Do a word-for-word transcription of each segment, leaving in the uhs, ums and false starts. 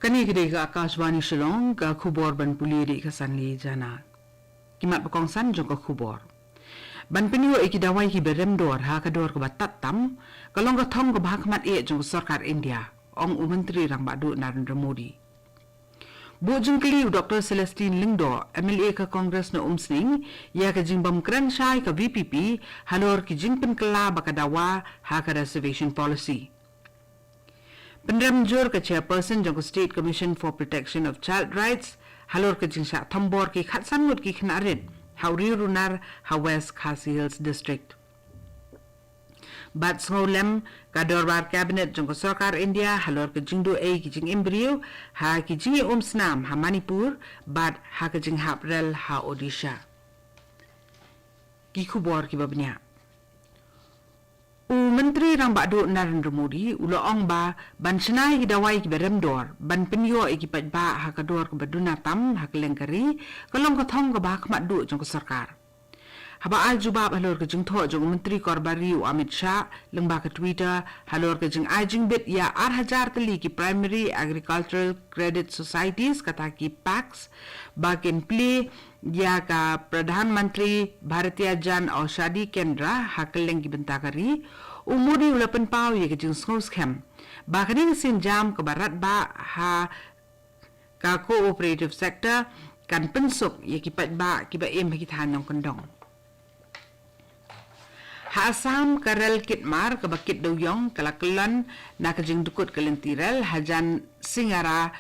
Kane ka dei ka Akashvani Shillong, ka khubor ban pule da i Kasanli Jana. Ki mat ba kongsan jong ka khubor. Ban pynïoh ïa ki dawai kiba rem dor ha ka dor kaba tad tam, ka long ka thong kaba ha khmat eh jong ka sorkar India, ong u Myntri Rangbah Duh Narendra Modi. Buh jingkylli u Doctor Celestine Lyngdoh, M L A ka Congress na Umsning, ïa ka jingbym kren shai ka V P P halor ki jingpynkylla ba ka dawa ha ka reservation policy. Pynrem jur ka chairperson jong ka State Commission for Protection of Child Rights halor ka jingshah thombor ki khatsan ngut ki khynnah rit ha u ri runar ha West Khasi Hills District. Bad sngewlem ka dorbar cabinet jong ka sorkar India halor ka jingduh ei ki jingim briew ha ki jingïaumsnam ha Manipur bad ha ka jinghap rel ha Odisha. Ki khubor kiba bniah. U Myntri Rangbah Duh Narendra Modi u la ong ba ban shna ïa ki dawai kiba rem dor ban pynïoh ïa ki paidbah ha ka dor kaba duna tam ha kylleng ka ri ka long ka thong kaba ha khmat duh jong ka sorkar. Haba ai jubab halor ka jingthoh jong u Myntri Kor Bari u Amit Shah lyngba ka Twitter halor ka jingai jingbit ïa ar hajar tylli ki Primary Agricultural Credit Societies, kata ki PACs, ba kin plie ïa ka Pradhan Mantri Bharatiya Jan Aushadhi Kendra ha kylleng ki bynta ka ri, u Modi u la pynpaw ïa ka jingsngewskhem ba kane ka sienjam kaba radbah ha ka cooperative sector kan pynsuk ïa ki paidbah kiba im ha ki thaiñ nongkyndong. Ha Assam, ka rel Kitmar kaba kit dewïong ka la kyllon na ka jingdukut ka lynti rel hajan Singara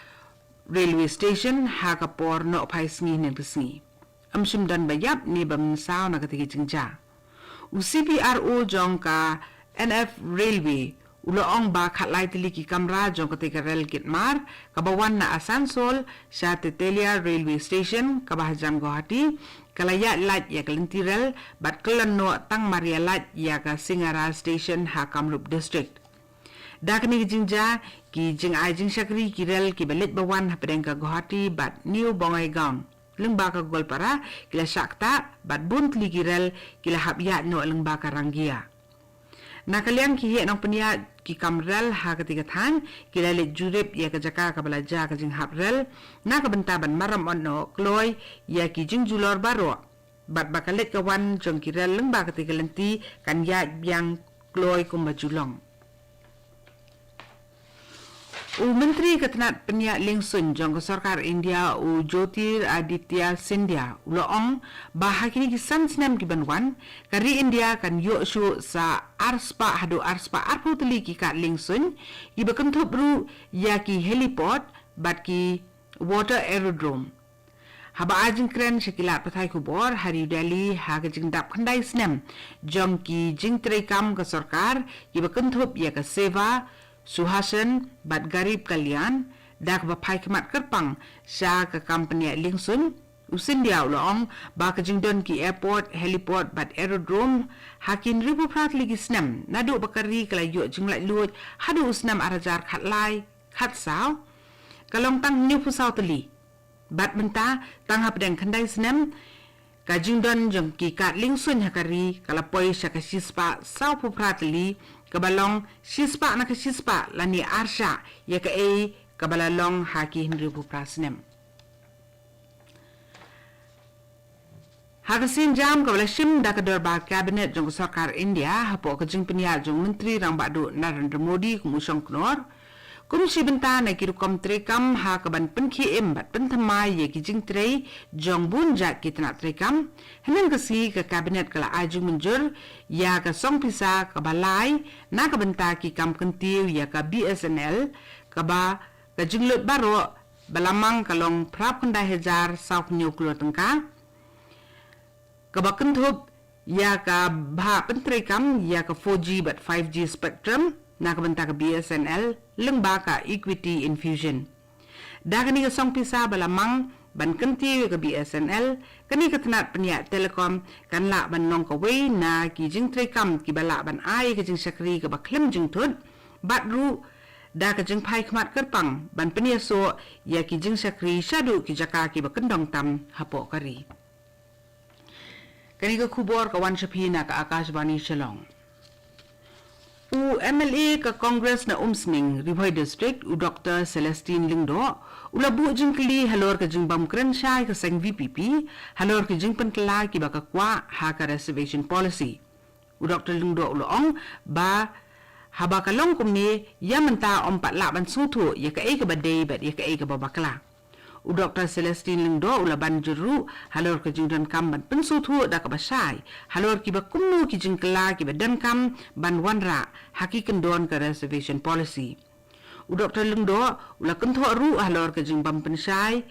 Railway Station ha ka por nohphai sngi hynnin ka sngi. Ym shym don ba ïap ne ba mynsaw na kata ka jingjia. U C P R O jong ka N F Railway u la ong ba khatlai tylli ki kamra jong kata ka rel Kitmar kaba wan na Asansol sha Tetelia Railway Station kaba hajan Guwahati ka la ïaid lait ïa ka lynti rel bad kyllon noh tang mar ïa lait ïa ka Singara Station ha Kamrup District. Da kane ka jingjia, ki jingai jingshakri ki rel kiba leit ba wan hapdeng ka Guwahati bad New Bongaigaon lyngba ka Goalpara ki la shah ktah bad bun tylli ki rel ki la hap ïaid noh lyngba ka Rangia. Na ka liang ki heh nongpynïaid ki kam rel ha kata ka thaiñ ki la leit jurip ïa ka jaka kaba la jia ka jinghap rel na ka bynta ban maramot noh kloi ïa ki jingjulor baroh bad ba ka leit ka wan jong ki rel lyngba kata ka lynti kan ïaid biang kloi kumba ju long. U Myntri ka tnat pynïaid liengsuiñ jong ka sorkar India u Jyotiraditya Scindia u la ong ba ha kine ki san snem ki ban wan ka ri India kan ïoh shuh sa arspah haduh arspah arphew tylli ki kad liengsuiñ kiba kynthup ruh ïa ki heliport bad ki water aerodrome. Haba ai jingkren sha ki lad pathai khubor ha New Delhi ha ka jingdap khyndai snem jong ki jingtreikam ka sorkar kiba kynthup ïa ka Seva, Sushashan bad Garib Kalyan da kaba phai khmat kyrpang sha ka kam pynïaid liengsuiñ, u Scindia u la ong ba ka jingdon ki airport, heliport bad aerodrome ha ki hynriewphew phra tylli ki snem naduh ba ka ri ka la ïoh jinglaitluid haduh u snem ar hajar khatlai khatsaw ka long tang hynñiewphew saw tylli. Bad mynta tang hapdeng khyndai snem ka jingdon jong ki kad liengsuiñ ha ka ri ka la poi sha ka shispah sawphew phra tylli kaba long shispah na ka shispah lane arshah ïa kaei kaba la long ha ki hynriewphew phra snem. Ha ka sienjam kaba la shim da ka dorbar cabinet jong ka sorkar India hapoh ka jingpynïaid jong u Myntri Rangbah Duh Narendra Modi kum u shongknor, kum shi bynta na ki rukom treikam ha kaban pynkhie im bad pynthymmai ïa ki jingtrei jong bun jait ki tnat treikam, hynnin ka sngi ka cabinet ka la ai jingmynjur ïa ka song pisa kaba lai na ka bynta ki kam kyntiew ïa ka B S N L kaba ka jinglut baroh ba la mang ka long phra phew khyndai hajar saw phew hynñiew klur tyngka, kaba kynthup ïa ka bhah pyntreikam ïa ka four G bad five G spectrum na ka bynta ka B S N L lyngba ka equity infusion. Da kane ka song pisa ba la mang ban kyntiew ïa ka B S N L, kane ka tnat pynïaid telecom kan lah ban long kawei na ki jingtreikam kiba lah ban ai ka jingshakri kaba khlem jingthut bad ruh da ka jingphai khmat kyrpang ban pynïasoh ïa ki jingshakri shaduh ki jaka kiba kyndong tam hapoh ka ri. Kane ka khubor ka wan sha phi na ka Akashvani Shillong. U M L A ka Congress na Umsning, Ri Bhoi District, u Doktor Celestine Lyngdoh, u la buh jingkylli halor ka jingbym kren shai ka seng V P P halor ka jingpynkylla kiba ka kwah ha ka reservation policy. U Doktor Lyngdoh u la ong ba haba ka long kumne, ïa mynta ym pat lah ban sngewthuh ïa kaei kaba dei bad ïa kaei kaba bakla. U Doktor Celestine Lyngdoh u la ban jur ruh halor ka jingdonkam ban pynsngewthuh da kaba shai halor kiba kumno ki jingkylla kiba donkam ban wanrah ha ki kyndon ka reservation policy. U Doktor Lyngdoh u la kynthoh ruh halor ka jingbym pynshai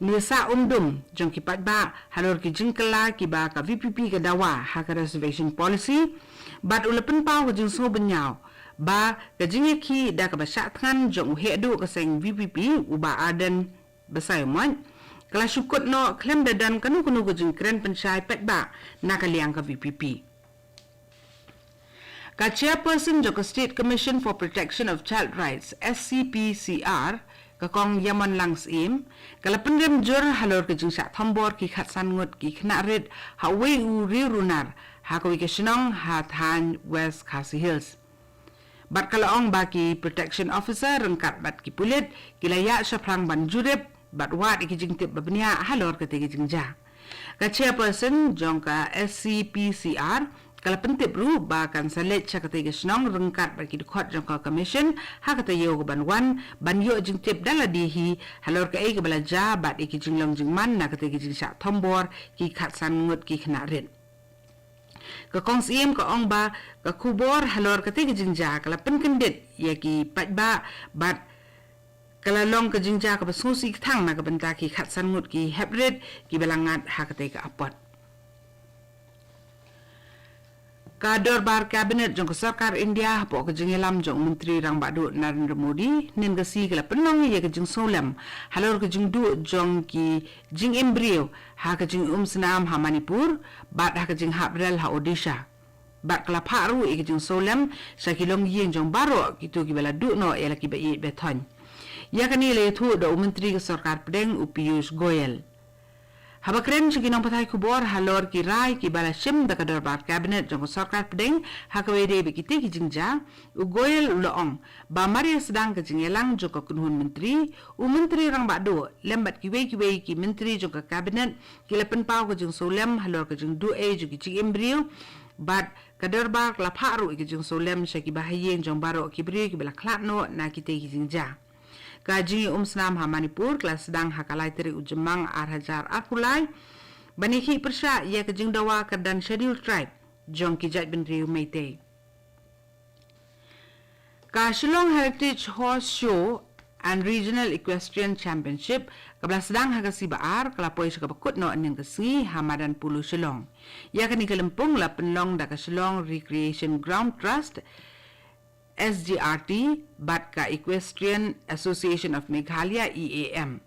ne sah umdum jong ki paidbah halor ki jingkylla kiba ka V P P ka dawa ha ka reservation policy, bad u la pynpaw ka jingsngewbynñiaw ba ka jingïakhih da kaba shah thngan jong u heh duh ka seng V P P, u Bah Ardent Basaiawmoit, ka la shu kut noh khlem da don kano kano ka jingkren pynshai paidbah na ka liang ka V P P. Ka Chairperson jong ka State Commission for Protection of Child Rights, S C P C R, ka Kong Ïamonlang Syiem, ka la pynrem jur halor ka jingshah thombor ki khatsan ngut ki khynnah rit ha uwei u riew runar ha kawei ka shnong ha thaiñ West Khasi Hills. Bad ka la ong ba ki Protection Officer ryngkat bad ki pulit ki la ïaid shaphrang ban jurip bad wad ïa ki jingtip ba bniah halor katei ka jingjia. Ka Chairperson jong ka S C P C R ka la pyntip ruh ba kan sa leit sha katei ka shnong ryngkat bad ki dkhot jong ka Commission ha ka taïew kaban wan, ban ïoh jingtip da lade hi halor kaei kaba la jia bad ïa ki jinglong jingman na katei ka jingshah thombor ki khatsan ngut ki khynnah rit. Ka Kong Syiem ka ong ba ka khubor halor katei ka jingjia ka la pynkyndit ïa ki paidbah bad ka la long ka jingjia kaba sngewsih kthang na ka bynta ki khatsan ngut ki heprit kiba la ngat ha katei ka apot. Ka Dorbar Cabinet jong ka Sorkar India hapoh ka jingïalam jong u Myntri Rangbah Duh Narendra Modi, hynnin ka sngi ka la pynlong ïa ka jingsngewlem halor ka jingduh jong ki jingim briew ha ka jingumsnam ha Manipur bad ha ka jinghap rel ha Odisha. Bad ka la phah ruh ïa ka jingsngewlem sha ki longïing jong baroh kito kiba la duh noh ïa la ki ba ïeit ba thoh. Ïa kane la ïathuh da u Myntri ka Sorkar Pdeng, u Piyush Goyal. Haba kren sha ki nongpathai khubor halor ki rai kiba la shim da ka Dorbar Cabinet jong ka Sorkar Pdeng ha kaba ïadei bad kitei ki jingjia, u Goyal u la ong ba mar ïa sdang ka jingïalang jong ka kynhun myntri, u Myntri Rangbah Duh lem bad kiwei kiwei ki myntri jong ka Cabinet ki la pynpaw ka jingsngewlem halor ka jingduh ei jong ki jingim briew, bad ka Dorbar ka la phah ruh ïa ka jingsngewlem sha ki bahaïing jong baroh ki briew kiba la khlad noh na kitei ki jingjia. Ka jingïaumsnam ha Manipur ka la sdang ha ka lai tarik u Jymmang ar hajar arphew lai, ban ïakhih pyrshah ïa ka jingdawa kyrdan Scheduled Tribe jong ki jaitbynriew Meitei. Ka Shillong Heritage Horse Show and Regional Equestrian Championship kaba la sdang ha ka sngi ba ar ka la poi sha kaba kut noh hynnin ka sngi ha Madan Polo Shillong. Ïa kane ka lympung la pynlong da ka Shillong Recreation Ground Trust, S G R T, bad ka Equestrian Association of Meghalaya, E A M.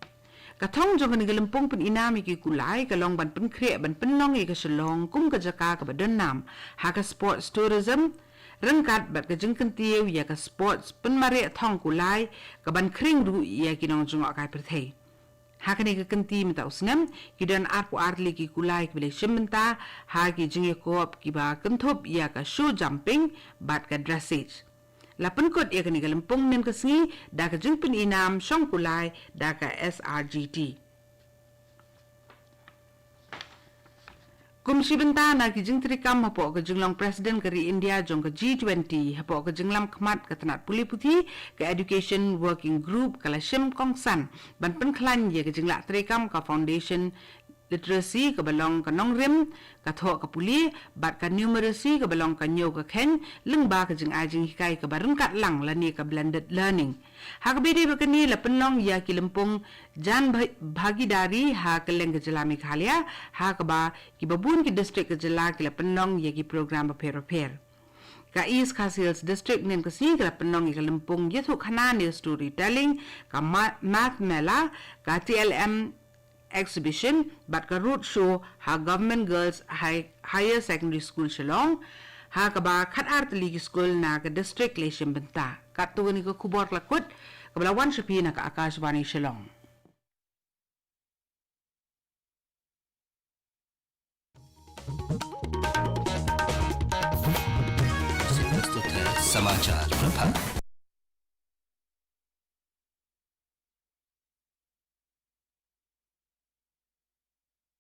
Ka thong jong kane ka lympung pyni nam ïa ki kulai ka long ban pynkhreh ban pynlong ïa ka Shillong kum ka jaka kaba don nam ha ka sports tourism, ryngkat bad ka jingkyntiew ïa ka sports pynmareh thong kulai kaban khring ruh ïa ki nongjngohkai pyrthei. Ha kane ka kynti mynta u snem ki don arphew ar tylli ki kulai kiba la shim bynta ha ki jingïakop kiba kynthup ïa ka show jumping bad ka dressage. La pynkut ïa kane ka lympung hynnin ka sngi da ka jingpyni nam shong kulai da ka S R G T. Kum shi bynta na ki jingtreikam hapoh ka jinglong President ka ri India jong ka G twenty, hapoh ka jinglam khmat ka tnat pule puthi, ka Education Working Group ka la shim kongsan ban pynkhlaiñ ïa ka jinglah treikam ka Foundation Literacy kaba long ka nongrim, ka thoh ka pule, bad ka numeracy kaba long ka ñiew ka kheiñ, lyngba ka jingai jinghikai kaba ryngkat lang lane ka blended learning. Ha kaba ïadei bad kane la pynlong ïa ki lympung Jan Bha-, Bhagidari ha kylleng ka jylla Meghalaya, ha kaba kiba bun ki district ka jylla ki la pynlong ïa ki program bapher bapher. Ka East Khasi Hills District hynnin ka sngi ka la pynlong ïa ka lympung ïathuhkhana ne storytelling, ka ma-, Math Mela, ka T L M exhibition bad ka road show ha Government Girls High, Higher Secondary School Shillong, ha kaba khatar tylli ki skul na ka district la shim bynta. Katto kane ka khubor ka la kut, kaba la wan sha phi na ka Akashvani Shillong. Samachar Prabha.